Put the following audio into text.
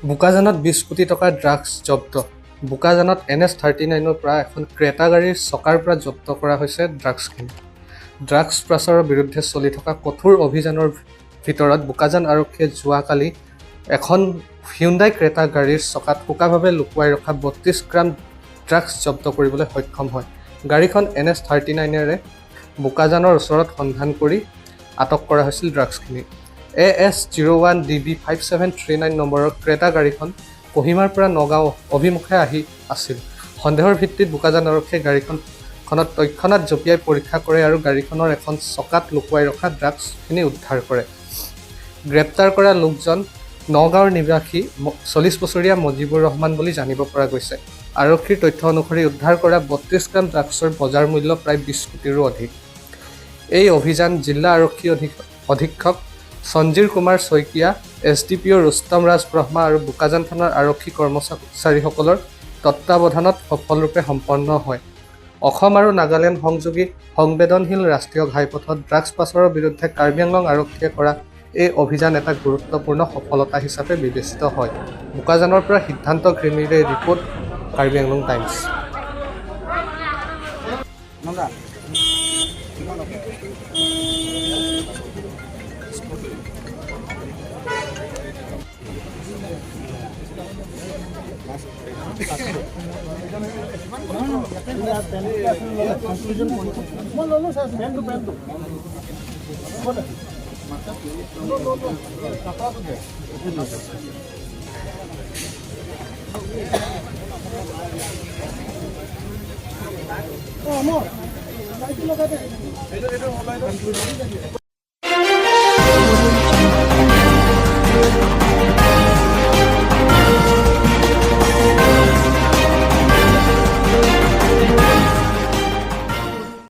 বোকাজানত 20 কোটি টকাৰ ড্ৰাগছ জব্দ। বোকাজানত এনএইচ 39ৰ পৰা এখন ক্ৰেতা গাড়ীৰ চকাৰ পৰা জব্দ কৰা হৈছে ড্ৰাগছখিনি। ড্ৰাগছ পাচাৰৰ বিৰুদ্ধে চলি থকা কঠোৰ অভিযানৰ ভিতৰত বোকাজান আৰক্ষীয়ে যোৱাকালি এখন হিউণ্ডাই ক্ৰেতা গাড়ীৰ চকাত চোকাভাৱে লুকুৱাই ৰখা 32 গ্ৰাম ড্ৰাগছ জব্দ কৰিবলৈ সক্ষম হয়। গাড়ীখন এনএইচ 39ৰে বোকাজানৰ ওচৰত সন্ধান কৰি আটক কৰা হৈছিল ড্ৰাগছখিনি। AS 01 DB 5739 নম্বৰৰ ক্ৰেতা গাড়ীখন কহিমাৰ পৰা নগাঁও অভিমুখে আহি আছিল। সন্দেহৰ ভিত্তিত বোকাজান আৰক্ষীয়ে গাড়ীখনত তৎক্ষণাত জঁপিয়াই পৰীক্ষা কৰে আৰু গাড়ীখনৰ এখন চকাত লুকুৱাই ৰখা ড্ৰাগছখিনি উদ্ধাৰ কৰে। গ্ৰেপ্তাৰ কৰা লোকজন নগাঁৱৰ নিবাসী 40 বছৰীয়া মজিবুৰ ৰহমান বুলি জানিব পৰা গৈছে। আৰক্ষীৰ তথ্য অনুসৰি উদ্ধাৰ কৰা 32 গ্ৰাম ড্ৰাগছৰ বজাৰ মূল্য প্ৰায় 20 কোটিৰো অধিক। এই অভিযান জিলা আৰক্ষী অধীক্ষক সঞ্জীৰ কুমাৰ শইকীয়া, এছডিপিঅ' ৰুস্তম ৰাজ ব্ৰহ্মা আৰু বোকাজান থানাৰ আৰক্ষী কৰ্মচাৰীসকলৰ তত্বাৱধানত সফলৰূপে সম্পন্ন হয়। অসম আৰু নাগালেণ্ড সংযোগী সংবেদনশীল ৰাষ্ট্ৰীয় ঘাইপথত ড্ৰাগছ পাচাৰৰ বিৰুদ্ধে কাৰ্বি আংলং আৰক্ষীয়ে কৰা এই অভিযান এটা গুৰুত্বপূৰ্ণ সফলতা হিচাপে বিবেচিত হয়। বোকাজানৰ পৰা সিদ্ধান্ত ঘিমিৰে ৰিপৰ্ট, কাৰ্বি আংলং টাইমছ। নন্দা। মই ল'লো ছাৰ, পেনটো পেনটো ক'ত আছে? অঁ, মই লাইটটো লগাই দে।